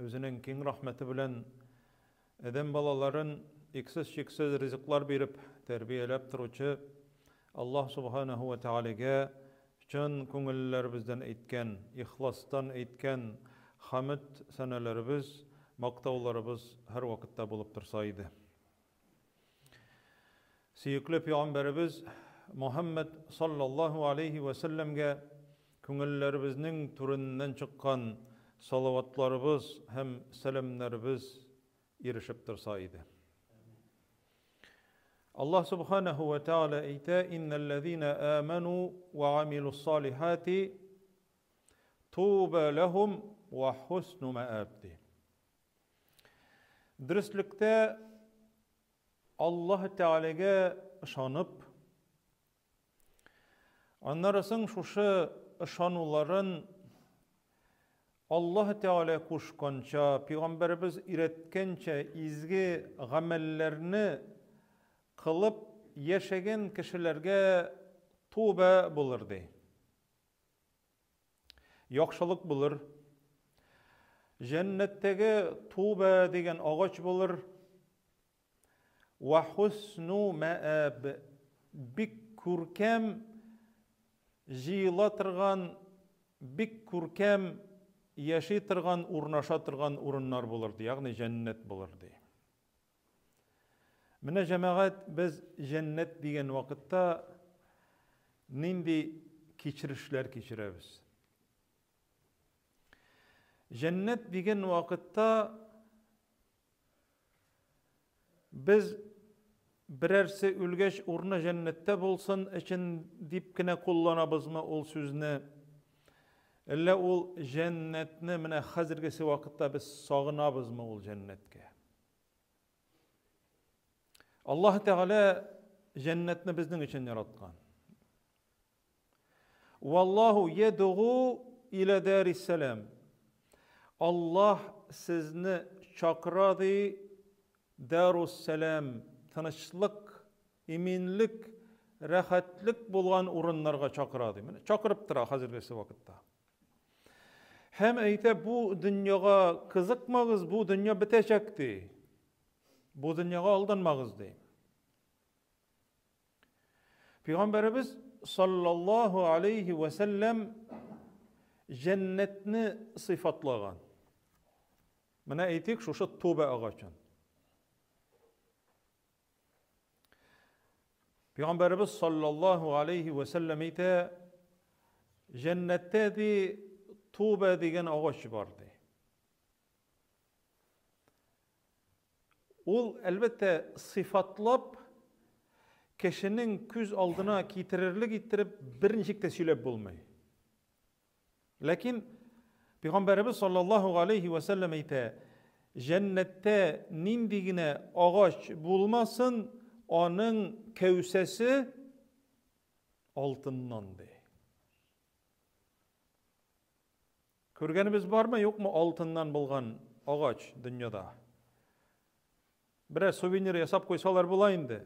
үзенең киң рәхмәте белән адәм балаларын иксез-чиксез ризыклар биреп тәрбияләп торучы Аллаһ Субханаһу ва Тәгаләгә чын күңелләребездән әйткән, ихластан әйткән хәмд сәнәләребез, мактауларыбыз һәрвакытта булып торса иде. Сөекле пәйгамбәребез Мухәммәд саллаллаһу алейһи вә сәлләмгә күңелләребезнең түреннән чыккан салаватларыбыз һәм сәламнәребез ирешеп торса иде. Аллаһ субханаһу ва тааля әйтә: "Иннәлләзина аману ва амилус салихати туба ләһум ва хусну мааб" ди. Дөреслектә Аллаһ Тәгаләгә ышанып, аннары соң шушы ышануларын Аллаһ Тәгалә кушканча, пәйгамбәребез өйрәткәнчә изге гамәлләрне кылып яшәгән кешеләргә туба булыр ди. Яхшылык булыр. Җәннәттәге туба дигән агач булыр. Ва хусну мәәб. Бик күркәм җыела торган, бик күркәм яши торган, урнаша торган урыннар булыр ди, ягъни җәннәт булыр ди. Менә җәмәгать без җәннәт дигән вакытта нинди кичерешләр кичерәбез? Җәннәт дигән вакытта без берәрсе үлгәч урыны җәннәттә булсын өчен дип кенә кулланабызмы ул сүзне? Әллә ул җәннәтне менә хәзергесе вакытта без сагынабызмы ул җәннәткә? Аллаһ Тәгалә җәннәтне безнең өчен яраткан. Валлаһу ядгу иля дарис салам. Аллаһ сезне чакыра ди дарус салам, тынычлык, иминлек, рәхәтлек булган урыннарга чакыра ди. Менә чакырып тора хәзергесе вакытта. Һәм әйтә, бу дөньяга кызыкмагыз, бу дөнья бетәчәк ди. Бу дөньяга алданмагыз ди. Пәйгамбәребез саллаллаһу алейхи ва сәлләм җәннәтне сыйфатлаган. Менә әйтик, шушы туба агачын. Пәйгамбәребез саллаллаһу алейхи ва сәлләм әйтә, җәннәттә ди туба дигән агач бар ди. Ул, әлбәттә, сыйфатлап, кешенең күз алдына китерерлек иттереп берничек тә сөйләп булмый. Ләкин Пәйгамбәребез саллаллаһу алейхи ва сәлләм әйтә, җәннәттә нинди генә агач булмасын, аның кәүсәсе алтыннан ди. Күргәнебез бармы, юкмы алтыннан булган агач дөньяда? Берәр сувенир ясап куйсалар була инде.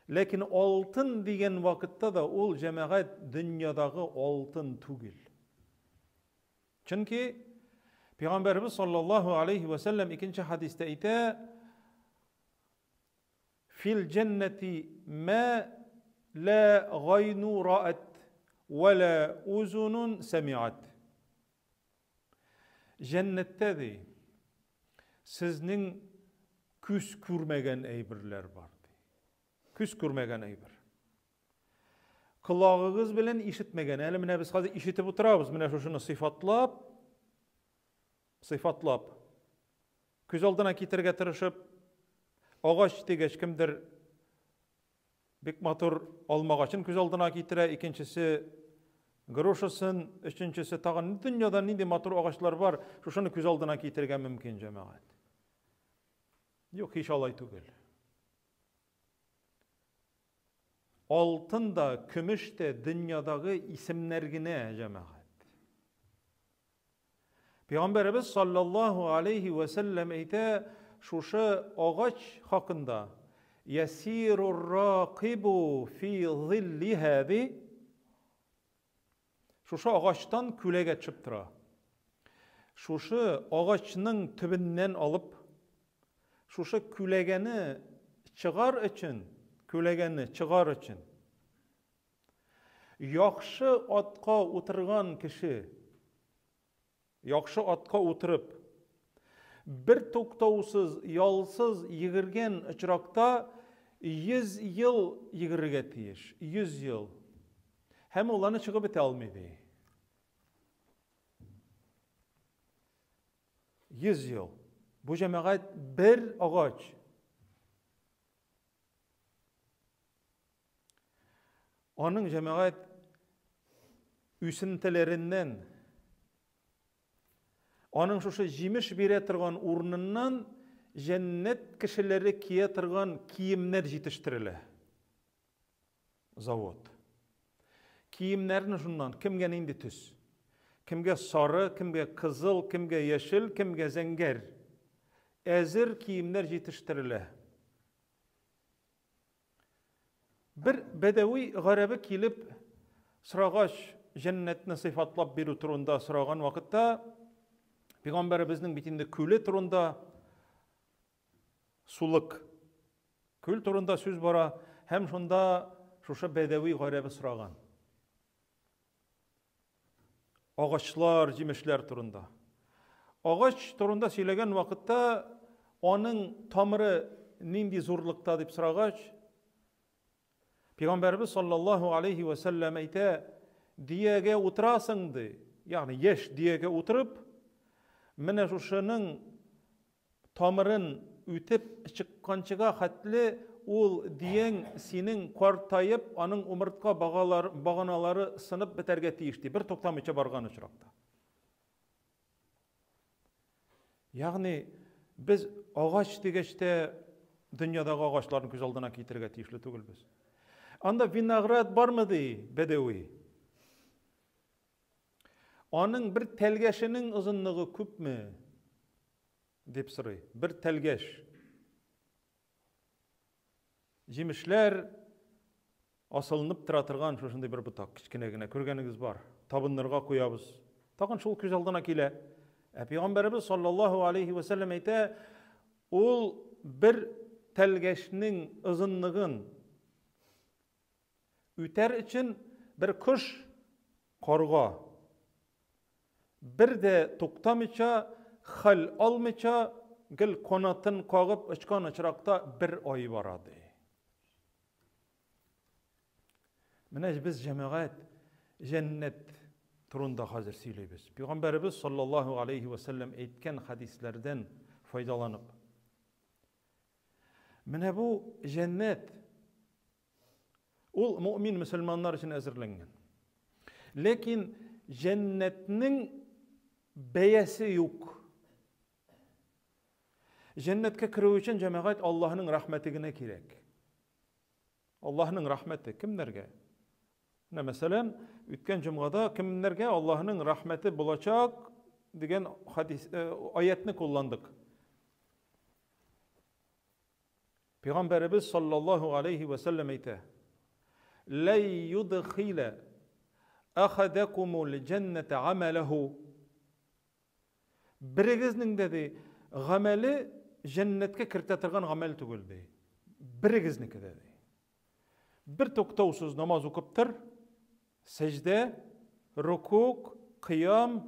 Ләкин алтын дигән вакытта да ул җәмәгать дөньядагы алтын түгел. Чөнки Пәйгамбәребез саллаллаһу алейхи ва сәлләм икенче хадистә әйтә, Фил җәннәти ма ла гайну раат ва ла узунун сәмиат. Җәннәттә ди, сезнең күз күрмәгән әйберләр бар ди. Күз күрмәгән әйбер. Колагыгыз белән ишетмәгән. Әле менә без хәзер ишетеп утырабыз, менә шушыны сыйфатлап, сыйфатлап, күз алдына китерергә тырышып, агач дигәч кемдер бик матур алмагачын күз алдына китерә, икенчесе грушасын, өченчесе тагын дөньяда нинди матур агачлар бар, шушыны күз алдына китерергә мөмкин, җәмәгать. Юк, һич алай түгел. Алтын да, көмеш тә дөньядагы исемнәр генә, җәмәгать. Пәйгамбәребез саллаллаһу алейхи вә сәлләм әйтә, шушы агач хакында Ясирур ракибу фи зиллиһа ди. Шушы агачтан күләгә төшеп тора. Шушы агачның төбеннән алып, шушы күләгәне чыгар өчен, күләгәне чыгар өчен, яхшы атка утырган кеше, яхшы атка утырып, бер туктаусыз, ялсыз йөгергән очракта 100 ел йөгерергә тиеш, 100 ел. Һәм ул аны чыгып бетә алмый ди. 100 ел. Бу җәмәгать бер агач. Аның җәмәгать үсентеләреннән, аның шушы җимеш бирә торган урыныннан җәннәт кешеләре кия торган киемнәр җитештерелә. Завод. Киемнәрне шуннан кемгә нинди төс? Кемгә сары, кемгә кызыл, кемгә яшел, кемгә зәңгәр. Әзер киемнәр җитештерелә. Бер бәдәви гарәбе килеп сорагач, җәннәтне сыйфатлап бирү турында сораган вакытта, пәйгамбәребезнең бит инде күле турында сулык күл турында сүз бара һәм шунда шушы бәдәви гарәбе сораган. Агачлар, җимешләр турында. Агач турында сөйләгән вакытта аның тамыры нинди зурлыкта дип сорагач, Пәйгамбәрбез саллаллаһу алейхи ва сәлләм әйтә, диягә утырасың ди. Ягъни яшь диягә утырып, менә шушының Тамырын үтеп чыкканчыга хәтле ул дияң синең картаеп, аның умыртка багалар, баганалары сынып бетәргә тиеш ди, бер туктамыйча барган очракта. Ягъни без агач дигәч тә дөньядагы агачларны күз алдына китерергә тиешле түгелбез. Анда виноград бармы ди бәдәви. Аның бер тәлгәшенең озынлыгы күпме? Дип сорый. Бер тәлгәш. Җимешләр асылынып тора торган шушындый бер ботак, кечкенә генә, күргәнегез бар. Табыннарга куябыз. Тагын шул күз алдына килә. Ә пәйгамбәребез саллаллаһу алейхи ва сәлләм әйтә, ул бер тәлгәшнең озынлыгын үтәр өчен бер кош карга Бер дә туктамыйча, хәл алмыйча, гел канатын кагып очкан очракта бер ай бара, ди. Менә без җәмәгать җәннәт турында хәзер сөйлибез. Пәйгамбәребез саллаллаһу алейхи ва сәлләм әйткән хәдисләрдән файдаланып. Менә бу җәннәт Ул мөмин мөселманнар өчен әзерләнгән. Ләкин җәннәтнең бәясе юк. Җәннәткә керү өчен җәмәгать Аллаһның рәхмәте генә кирәк. Аллаһның рәхмәте кемнәргә? Менә мәсәлән, үткән җомгада кемнәргә Аллаһның рәхмәте булачак дигән хадис, э, аятны кулландык. Пәйгамбәребез саллаллаһу алейхи вә сәлләм әйтә: "Ләй юдхилә ахадакумул җәннәтә амалаху." Берегезнең дә ди, гамәле җәннәткә кертә торган гамәл түгел ди. Берегезнеке дә ди. Бер туктаусыз намаз укып тор, сәҗдә, рукук, кыям,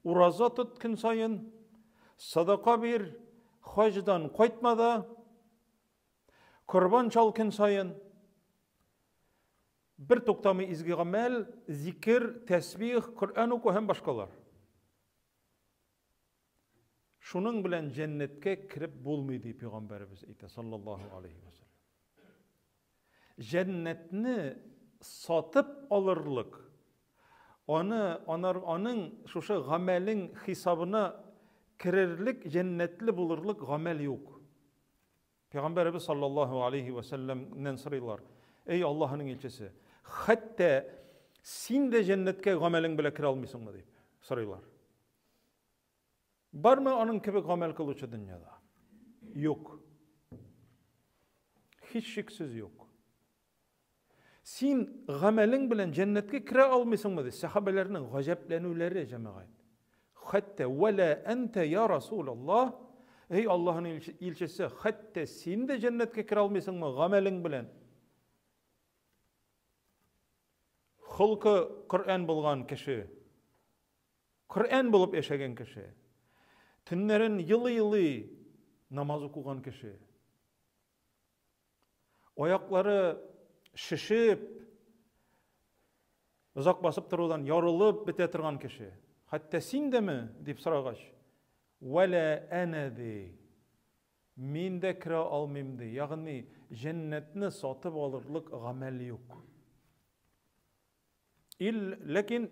ураза тот көн саен, садака бир, хаҗдан кайтма да, корбан чал көн саен. Бер туктамый изге гамәл, зикер, тәсбих, Коръән уку һәм башкалар. Шуның белән җәннәткә кереп булмый, ди пәйгамбәребез әйтә, саллаллаһу алейхи ва саллям. Җәннәтне сатып алырлык, аны анар аның шушы гамәлең хисабына керерлек, җәннәтле булырлык гамәл юк. Пәйгамбәребез саллаллаһу алейхи ва сәлләмнән сорыйлар: "Эй Аллаһның илчесе, хәтта син дә җәннәткә гамәлең белән керә алмыйсыңмы?" дип сорыйлар. Бармы аның кебек гамәл кылучы дөньяда? Юк. Һичшиксез юк. Син гамәлең белән җәннәткә керә алмыйсыңмы ди. Сәхабәләрнең гаҗәпләнүләре җәмәгать. Хәтта вәлә әнтә я Расулаллаһ, эй Аллаһның илчесе, хәтта син дә җәннәткә керә алмыйсыңмы гамәлең белән? Холкы Коръән булган кеше, Коръән булып яшәгән кеше, төннәрен елый-елый намаз укыган кеше, Аяклары шешеп, озак басып торудан ярылып бетә торган кеше. Хәтта син дәме? дип сорагач, Вәлә әнә ди. Мин дә керә алмыйм ди. Ягъни җәннәтне сатып алырлык гамәл юк. Ил, ләкин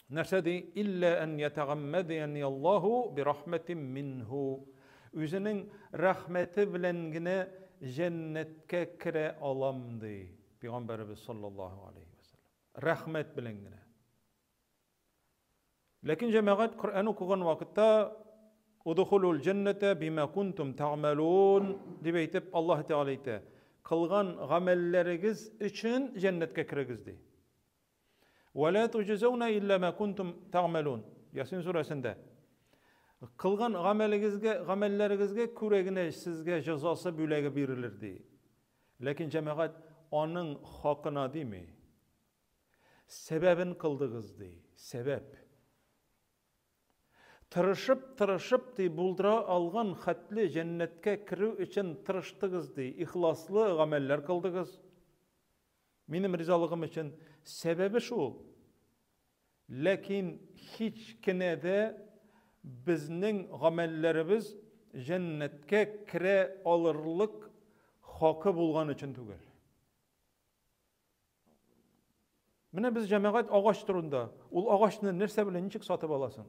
нәрсә ди? Илля ан ятагаммадияни Аллаһу би рахматин минһу. Үзенең рәхмәте белән генә җәннәткә керә алам ди Пәйгамбәребез саллаллаһу алейхи ва саллям. Рәхмәт белән генә. Ләкин җәмәгать Коръән укыган вакытта Удхулул җәннәтә бима кунтум та'малун дип әйтеп Аллаһ Тәгалә әйтә. Кылган гамәлләрегез өчен җәннәткә керегез ди. Ва ла туҗзауна илля ма кунтум та'малун. Ясин сүрәсендә. Кылган гамәлегезгә, гамәлләрегезгә күрә генә сезгә җәзасы бүләге бирелер ди. Ләкин җәмәгать аның хакына дими. Сәбәбен кылдыгыз, ди. Сәбәп. Тырышып, тырышып, ди, булдыра алган хәтле җәннәткә керү өчен тырыштыгыз, ди, ихласлы гамәлләр кылдыгыз. Минем ризалыгым өчен сәбәбе шул. Ләкин һич кенә дә безнең гамәлләребез җәннәткә керә алырлык хакы булган өчен түгел. Менә без җәмәгать агач турында. Ул агачны нәрсә белән ничек сатып аласың?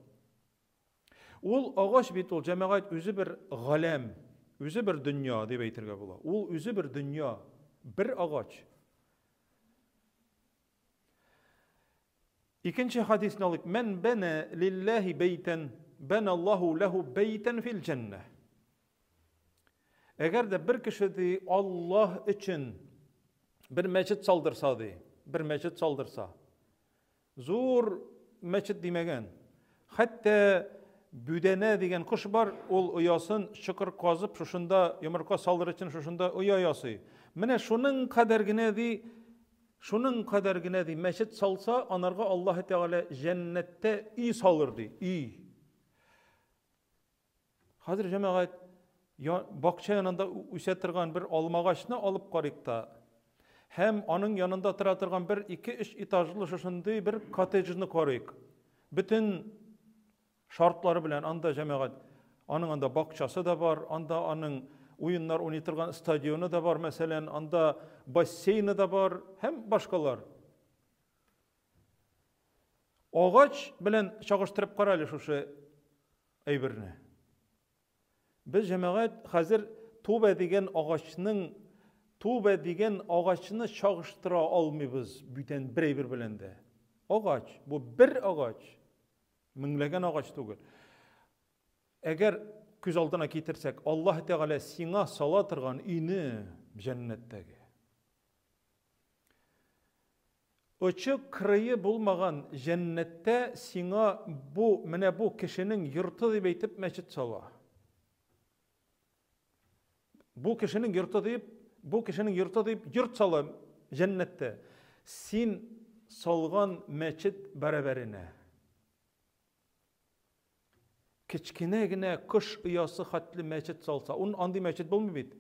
Ул агач бит ул җәмәгать үзе бер галәм, үзе бер дөнья дип әйтергә була. Ул үзе бер дөнья, бер агач. Икенче хадисне алыйк. Мән бәнә лиллаһи бәйтән, бәнә Аллаһу ләһу бәйтән фил җәннә. Әгәр дә бер кеше ди Аллаһ өчен бер мәчет салдырса ди, бер мәчет салдырса. Зур мәчет димәгән. Хәтта бүдәнә дигән кош бар, ул оясын чокыр казып, шушында йомырка салыр өчен шушында оя ясый. Менә шуның кадәр генә ди, шуның кадәр генә ди мәчет салса, анарга Аллаһ Тәгалә җәннәттә өй салыр ди, өй. Хәзер җәмәгать бакча янында үсә торган бер алмагачны алып карыйк та, һәм аның янында тора торган бер, ике, өч этажлы шушындый бер коттеджны карыйк. Бөтен шартлары белән анда җәмәгать, аның анда бакчасы да бар, анда аның уеннар уйный торган стадионы да бар, мәсәлән, анда бассейны да бар һәм башкалар. Агач белән чагыштырып кара әле шушы әйберне. Без җәмәгать хәзер Тубә дигән агачның Тубә дигән агачны чагыштыра алмыйбыз бүтән бер әйбер белән дә. Агач, бу бер агач. Меңләгән агач түгел. Әгәр күз алдына китерсәк, Аллаһ Тәгалә сиңа сала торган өйне җәннәттәге. Очы кырые булмаган җәннәттә сиңа бу, менә бу кешенең йорты дип әйтеп мәчет сала. Бу кешенең йорты дип, бу кешенең йорты дип йорт сала җәннәттә. Син салган мәчет бәрабәренә. Кечкенә генә кош оясы хәтле мәчет салса, ун андый мәчет булмый бит.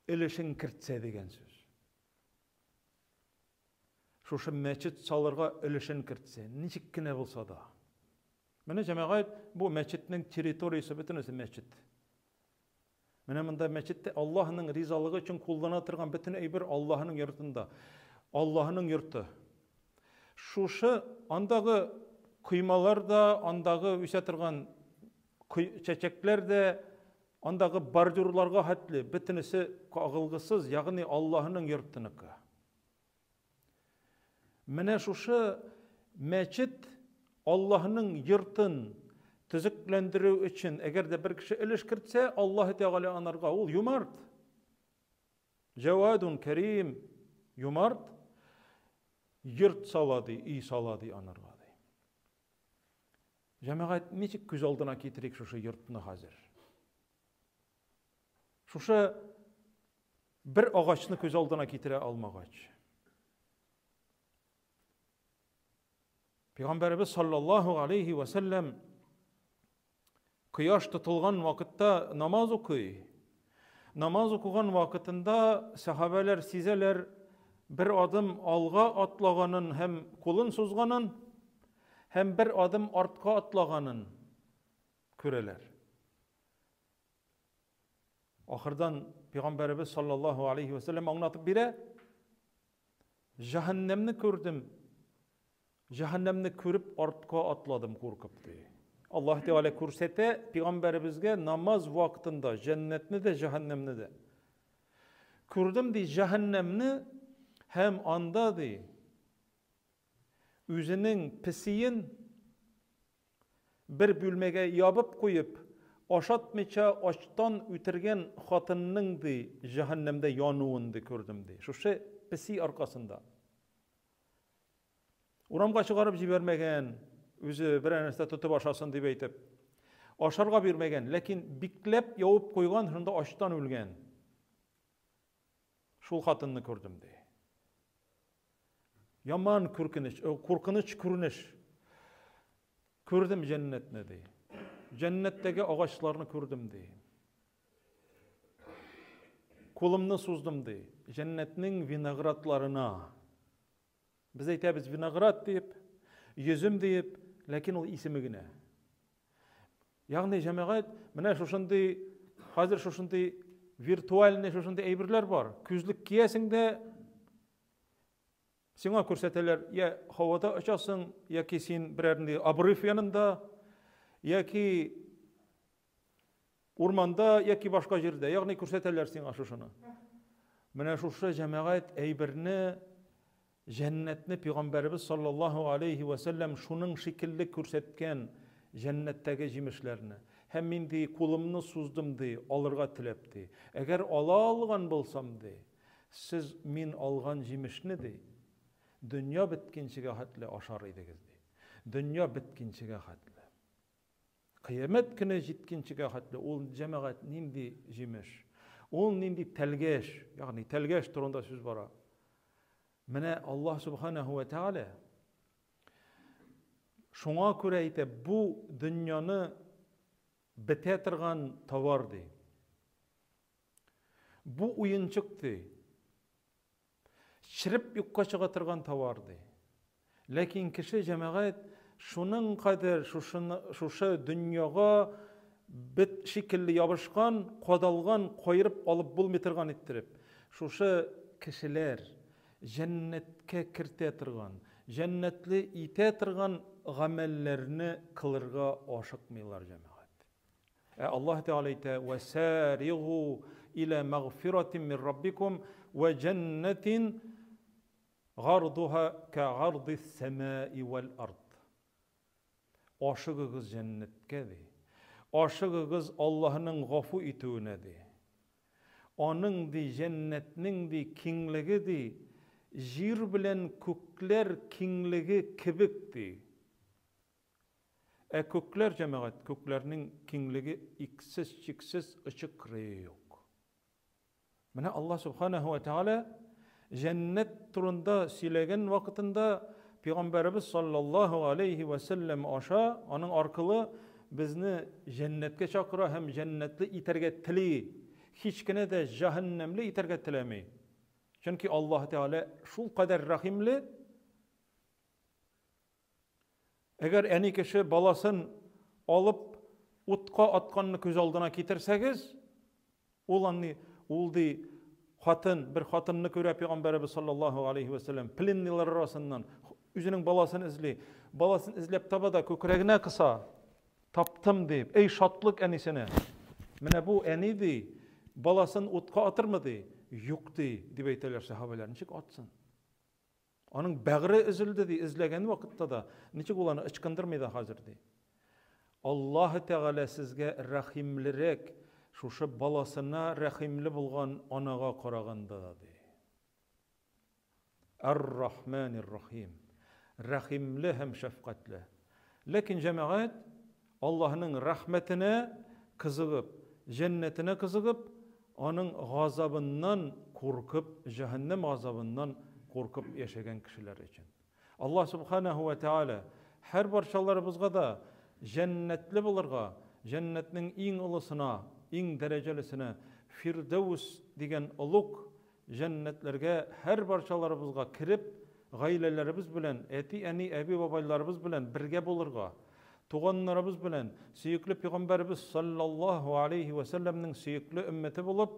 Өлешен кертсә дигән сүз. Шушы мәчет салырга өлешен кертсә, ничек кенә булса да. Менә җәмәгать, бу мәчетнең территориясе бөтенесе мәчет. Менә монда мәчеттә Аллаһның ризалыгы өчен куллана торган бөтен әйбер Аллаһның йортында. Аллаһның йорты. Шушы андагы коймалар да, андагы үсә торган чәчәкләр дә, Андагы бордюрларга хәтле бөтенесе кагылгысыз, ягъни Аллаһының йортыныкы. Менә шушы мәчет Аллаһының йортын төзекләндерү өчен, әгәр дә бер кеше өлеш кертсә, Аллаһ Тәгалә анарга ул юмарт. Җавадун Кәрим, юмарт йорт сала ди, өй сала ди анарга ди. Җәмәгать, ничек күз алдына китерик шушы йортны хәзер? Шушы бер агачны күз алдына китерә алмагач. Пәйгамбәребез саллаллаһу алейхи ва сәлләм кояш тотылган вакытта намаз укый. Намаз укыган вакытында сахабәләр сизәләр, бер адым алга атлаганын һәм кулын сузганын, һәм бер адым артка атлаганын күрәләр. Ахырдан Пәйгамбәребез саллаллаһу алейхи ва сәлләм аңлатып бирә. Җәһәннәмне күрдем. Җәһәннәмне күреп артка атладым куркып ди. Аллаһ Тәгалә күрсәтә пәйгамбәребезгә намаз вакытында җәннәтне дә, җәһәннәмне дә. Күрдем ди җәһәннәмне һәм анда ди үзенең песиен Бер бүлмәгә ябып куеп, ашатмыйча ачтан үтергән хатынның, ди, җәһәннәмдә януын, ди, күрдем, ди. Шушы песи аркасында. Урамга чыгарып җибәрмәгән, үзе берәр нәрсә тотып ашасын дип әйтеп. Ашарга бирмәгән, ләкин бикләп явып куйган, шунда ачтан үлгән. Шул хатынны күрдем, ди. Яман күркенеч, э, куркыныч күренеш. Күрдем җәннәтне, ди. Җәннәттәге агачларны күрдем, ди. Кулымны суздым, ди. Җәннәтнең виноградларына. Без әйтәбез виноград дип, йөзем диеп, ләкин ул исеме генә. Ягъни җәмәгать менә шушындый хәзер шушындый виртуальный шушындый әйберләр бар. Күзлек киясең дә сиңа күрсәтәләр, я һавада очасың, яки син берәр нинди обрыв янында, яки урманда, яки башка җирдә. Ягъни күрсәтәләр сиңа шушыны. Менә шушы җәмәгать әйберне Җәннәтне пәйгамбәребез саллаллаһу алейһи вә сәлләм шуның шикелле күрсәткән җәннәттәге җимешләрне. Һәм мин, ди, кулымны суздым, ди, алырга теләп, ди. Әгәр ала алган булсам, ди, сез мин алган җимешне, ди, дөнья беткәнчегә хәтле ашар идегез, ди. Дөнья беткәнчегә хәтле. Кыямәт көне җиткәнчегә хәтле ул җәмәгать нинди җимеш? Ул нинди тәлгәш, ягъни тәлгәш турында сүз бара. Менә Аллаһ субханаһу ва тааля шуңа күрә әйтә, бу дөньяны бетә торган товар ди. Бу уенчык ди. Череп юкка чыга торган товар, ди. Ләкин кеше җәмәгать шуның кадәр шушыны, шушы дөньяга бет шикелле ябышкан, кадалган, каерып алып булмый торган иттереп, шушы кешеләр җәннәткә кертә торган, җәннәтле итә торган гамәлләрне кылырга ашыкмыйлар, җәмәгать. Ә Аллаһ Тәгалә әйтә: "Ва саригу иля магфиратин мин раббикум ва җәннәтин гардуха ка гардис самаи вал ард." Ашыгыгыз җәннәткә ди. Ашыгыгыз Аллаһның гафу итүенә ди. Аның ди җәннәтнең ди киңлеге ди җир белән күкләр киңлеге кебек ди. Ә күкләр, җәмәгать, күкләрнең киңлеге иксез-чиксез, очы-кырые юк. Менә Аллаһ Субханаһу ва Тәгалә җәннәт турында сөйләгән вакытында Пәйгамбәребез саллаллаһу алейхи ва сәлләм аша, аның аркылы безне җәннәткә чакыра һәм җәннәтле итәргә тели. Һич кенә дә җәһәннәмле итәргә теләми. Чөнки Аллаһ Тәгалә шул кадәр рәхимле, Әгәр әни кеше баласын алып утка атканны күз алдына китерсәгез, ул аны ул ди хатын, бер хатынны күрә пәйгамбәребез саллаллаһу алейхи ва сәлләм пленныйлар арасыннан үзенең баласын эзли. Баласын эзләп таба да күкрәгенә кыса. Таптым дип, эй шатлык әнисенә. Менә бу әни ди, баласын утка атырмы ди? Юк ди, дип әйтәләр сәхабәләр. Ничек атсын? Аның бәгыре өзелде, ди, эзләгән вакытта да. Ничек ул аны ычкындырмый да хәзер, ди. Аллаһы Тәгалә сезгә рәхимлерәк, шушы баласына рәхимле булган анага караганда да, ди. Ар-Рахманир-Рахим. Рәхимле һәм шәфкатьле. Ләкин җәмәгать. Аллаһының рәхмәтенә кызыгып, җәннәтенә кызыгып, аның газабыннан куркып, җәһәннәм газабыннан куркып яшәгән кешеләр өчен. Аллаһ Субханаһу ва Тааля һәр барчаларыбызга да җәннәтле булырга, җәннәтнең иң олысына, иң дәрәҗәлесенә, Фирдәүс дигән олуг җәннәтләргә һәр барчаларыбызга кереп, гаиләләребез белән, әти-әни, әби-бабайларыбыз белән бергә булырга, туганнарыбыз белән, сөекле пәйгамбәребез саллаллаһу алейһи вә сәлләмнең сөекле өммәте булып,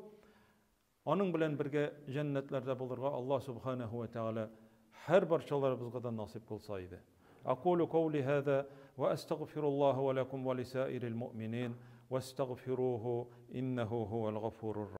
аның белән бергә җәннәтләрдә булырга Аллаһ субханаһу вә тәгалә һәр барчаларыбызга да насыйп кылса иде. Акулу каули һаза ва астагфируллаһа ва лакум ва лисаирил муъминин вастагфируху иннаху хуал гафурур.